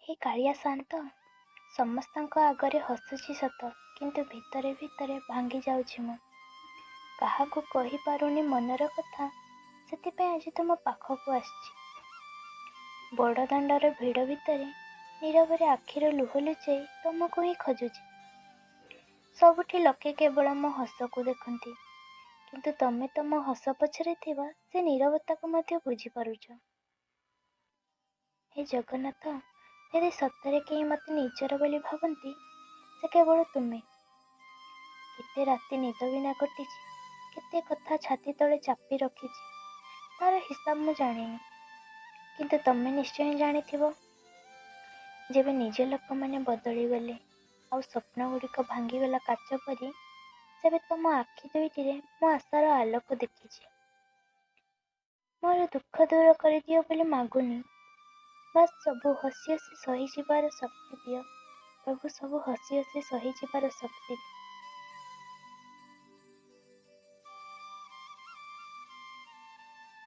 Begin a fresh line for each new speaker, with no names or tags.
ହେ କାଳିଆ ସାଆନ୍ତ, ସମସ୍ତଙ୍କ ଆଗରେ ହସୁଛି ସତ, କିନ୍ତୁ ଭିତରେ ଭିତରେ ଭାଙ୍ଗି ଯାଉଛି ମୁଁ। କାହାକୁ କହିପାରୁନି ମନର କଥା, ସେଥିପାଇଁ ଆଜି ତୁମ ପାଖକୁ ଆସିଛି। ବଡ଼ଦାଣ୍ଡର ଭିଡ଼ ଭିତରେ ନୀରବରେ ଆଖିରୁ ଲୁହ ଲୁଚାଇ ତୁମକୁ ହିଁ ଖୋଜୁଛି। ସବୁଠି ଲୋକେ କେବଳ ମୋ ହସକୁ ଦେଖନ୍ତି, କିନ୍ତୁ ତମେ ତ ମୋ ହସ ପଛରେ ଥିବା ସେ ନୀରବତାକୁ ମଧ୍ୟ ବୁଝିପାରୁଛ। ହେ ଜଗନ୍ନାଥ, ଯଦି ସତରେ କେହି ମୋତେ ନିଜର ବୋଲି ଭାବନ୍ତି, ସେ କେବଳ ତୁମେ। କେତେ ରାତି ନିଦ ବିନା କଟିଛି, କେତେ କଥା ଛାତି ତଳେ ଚାପି ରଖିଛି, ତାର ହିସାବ ମୁଁ ଜାଣିନି। କିନ୍ତୁ ତମେ ନିଶ୍ଚୟ ଜାଣିଥିବ। ଯେବେ ନିଜ ଲୋକମାନେ ବଦଳିଗଲେ ଆଉ ସ୍ୱପ୍ନ ଗୁଡ଼ିକ ଭାଙ୍ଗିଗଲା କାଚ ପରି, ସେବେ ତମ ଆଖି ଦୁଇଟିରେ ମୁଁ ଆଶାର ଆଲୋକ ଦେଖିଛି। ମୋର ଦୁଃଖ ଦୂର କରିଦିଅ ବୋଲି ମାଗୁନି, ବାସ୍ ସବୁ ହସି ହସି ସହିଯିବାର ଶକ୍ତି ଦିଅ ପ୍ରଭୁ, ସବୁ ହସି ହସି ସହିଯିବାର ଶକ୍ତି।